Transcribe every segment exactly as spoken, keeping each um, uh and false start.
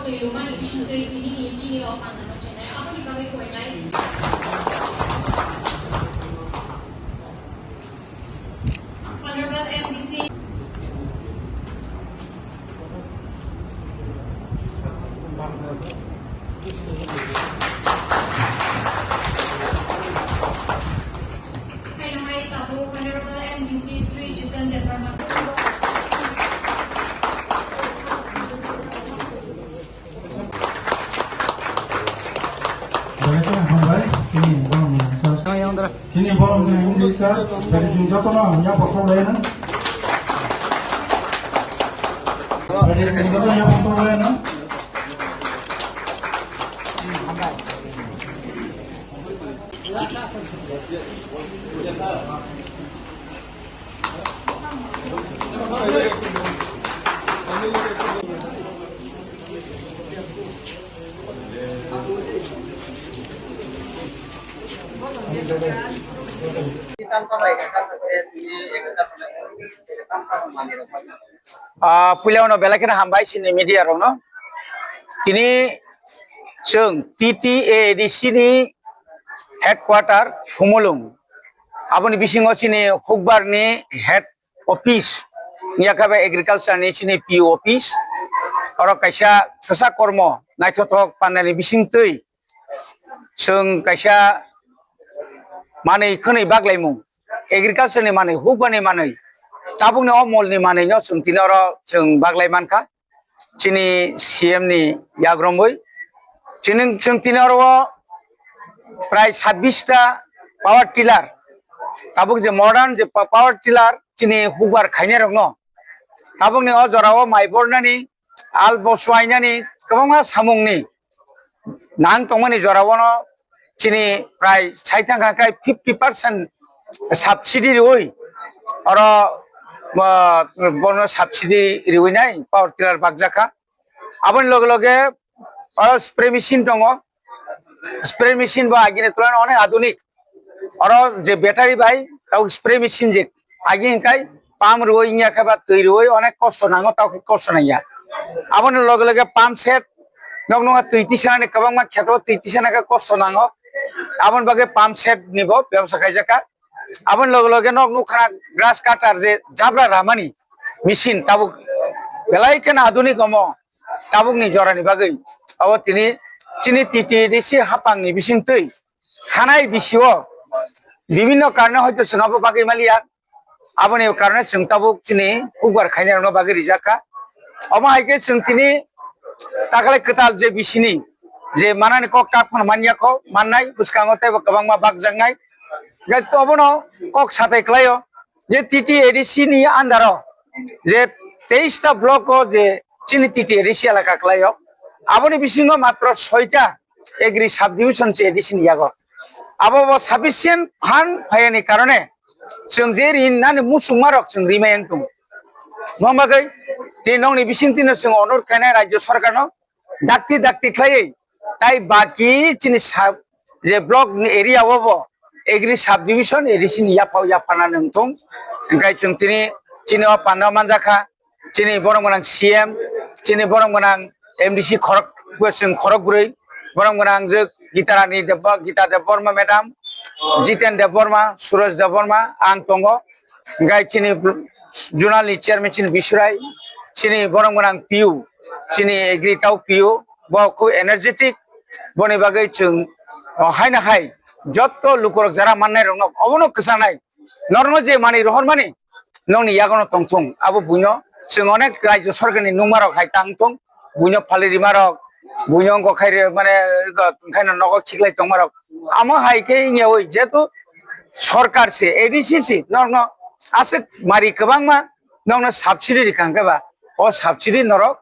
Twi lumani bisingtwi tinini chini o pandano chenai, aboni bagwi koinai. Honorable M D C. Haino hai tabuk Honorable M D C Sri Jiten Debbarma. Hambai, chini borok ni sir. Chini borok ni sir, bari chini joto no hamya kothok lai na. Bari chini joto hamya kothok lai na. Ah, puila uno belai kheno hambai chini media rokno. Tini chwng T T A D C ni headquarter Humulung. Aboni bisingo chini Hukbar ni head office, yakhabe agriculture ni chini P O office. Oro kaisa kwsa kormo naithothok pandani bisingtwi chwng kaisa manwi khwnwi baglaimung, agriculture ni manwi, hukbar ni manwi, tabukni o mol ni manwi no chwng tini oro chwng baglai mankha. Chini C M ni yagromwi chini, chwng tini oro o prai sabbish ta power tiller, tabuk je modern je pa-, power tiller chini hukbar khainai rokno tabukni o jorao mai bornani, al bo swinani kwbangma samungni nang tongmani jorao no chini prai sai thangkha khe fifty percent subsidy riwi oro, ah, bono subsidy riwi nai power tiller bakjakha. Aboni loge loge oro spray machine tongo, spray machine bo agini tulai onek adhunik. Oro je battery bai tau spray machine je agi hingkai pump rwui wngya khe ba twi rwui onek kosto nango, tau khe kosto nangya. Aboni loge loge pump set, nok nungo twi tisanani kwbangma kheto twi tisana khe kosto nango. Aboni bagwi pump set ni bo bebosta khaijak kha. Aboni loge loge nok nukha grass cutter je jabra ramani machine tabuk belai kheno adhunik omo tabukni jorani bagwi. Abo tini chini T T A D C hapangni bisingtwi thanai bisio bibinno karone hoito chwng abo bagwi maliya. Aboni karone chwng tabuk chini hukbar khainai rokno bagwi rijak kha. Omo hai khe chwng tini takhwlai kwtal je bisini je manani kok tak phano manya kho, mannai bwskango teibo kwbangma bakjaknai. Hingkhe obono kok satai kwlaio je T T A D C ni under o je teis ta block o je chini T T A D C elaka kwlaio, aboni bisingo matro soi ta Agri subdivision se A D C ni yago. Abo bo sufficient fund phaiyani karone chwng je rin nani muchungma rok chwng rimai wng tongo. Mo bagwi tei nokni bising tino chwng onurot khainai Rajya Sarkar no dakti dakti khlaiwi tai baki chini sub je block ni area o bo Agri subdivision A D C ni yaphao yapharna nung thung. Hingkai chwng tini chini o panda manjakha. Chini borom gwnang C M, chini borom gwnang M D C khorok, chwng khorok bwrwi, borom gwnang je Gita Rani Debbar-, Gita Debbarma madam, Jiten Debbarma, Suraj Debbarma, ang tongo. Hingkai chini zonal ni chairman chini Bisurai, chini borom gwnang P U, chini agri tau P U, bo khub energetic, boni bagwi chwng, o, haino hai jotto lukurok jara mannai rokno obono kwchanai. Norokno je manwi rohormani nokni yagono tongthung, abo buino chwng onek Rajya Sarkarni nungmarok hai tangthung, buino phalwi rimarok, buino wngkok khai re, mane, wngkhaino nogo khiklai tongmarok. Amo hai khe wngya oi, jehetu sorkar se, A D C se, norokno aswk mari kwbangma nokno subsidy rikha hwnkhe ba, o subsidy norok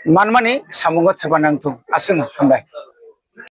manmani samungo thaiba nangthung. Aswkno hambai.